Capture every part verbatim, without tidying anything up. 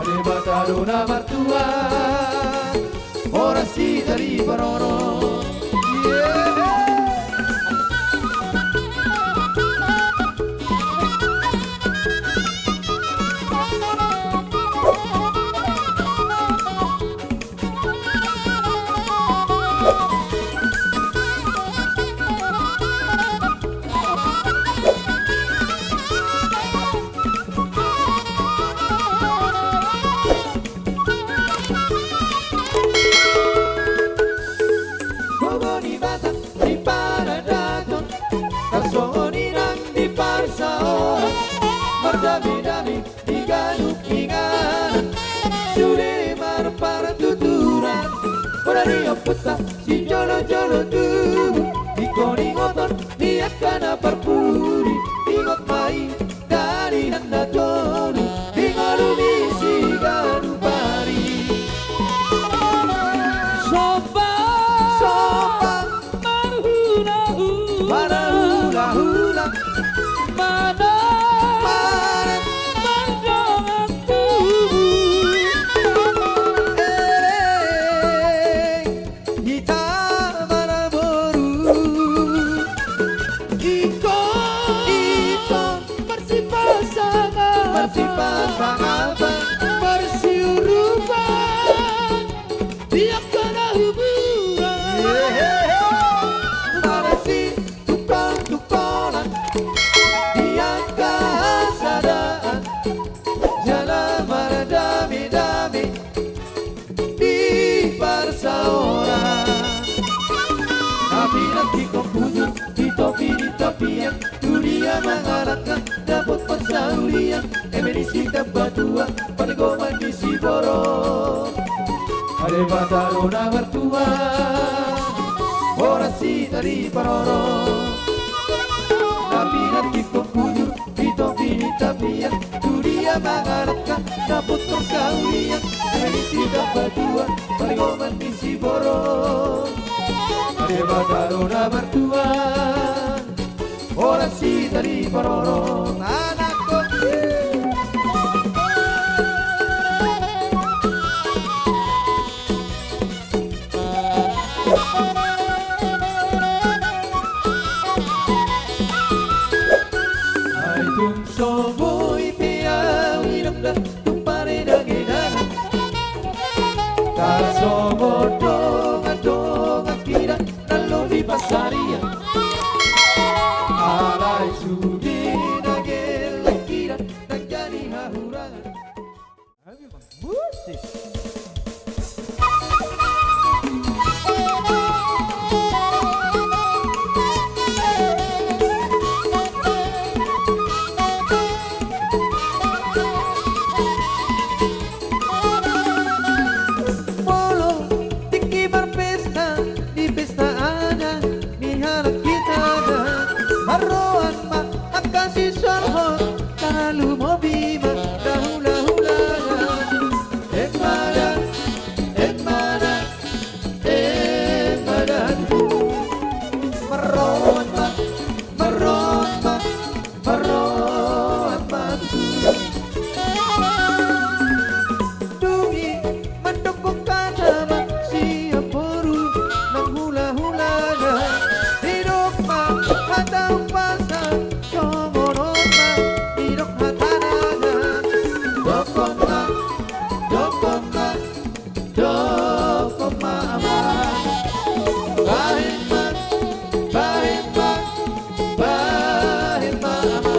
Debata do na martua, horas hita diparorot. Gogo ni Batak di paradaton, tarsongon i nang di parsaoran, mardame-dame di ganup inganan, sude marpartuturan. Bona ni ompunta sijolo-jolo tubu, ingkon ingoton ni angka na parpudi. Ingot ma i dalan na tolu, di ngolu ni siganup ari. Sombang, sombang, marhula-hula, marhula-hula, mana, mana, mardongan tubu. Elek hita marboru, ingkon, ingkon marsipasangapan, marsipasangapan, marsiurupan di angka na humuran. Marsi tungkol-tungkolan di angka hasadaan, jala mardame-dame di parsaoran. Tapi nangkin ingkon bujur di topi ni tapian, tu dia mangalangka dapot parsaulian, eme ni si Tambatua pargoman ni si Borok. Debata do na martua, horas hita diparorot. Tapi nangkin ingkon bujur di topi ni tapian, tu dia mangalangka dapot parsaulian, eme ni si Tambatua pargoman ni si Borok. Debata do na martua, horas hita diparorot. Anakkon. Ai tung so boi pe au inum da tung paredagedagan, tarsongon dongan-dongan hita na lobi pansarian. Alai sude na gelleng hita na jadi hahurangan. Musik. Molo tingki marpesta di pesta adat ni halak hita da, marroan ma angka sisolhot, talumobi ma na hulahula. Emadan, emadan, emadan. Marroan ma, marroan ma, marroan ma. Dung i mandok hata ma sian boru nang hulahulana, didok ma hata umpasa, songon on ma didok hatana. Dokkon ma, dokkon ma, dokkon ma amang. Bahen ma, bahen ma, bahen ma amang.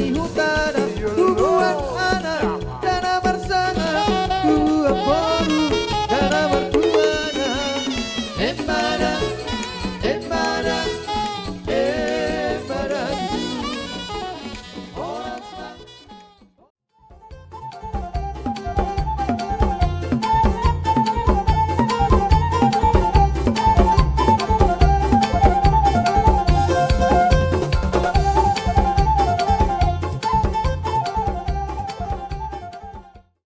Di huta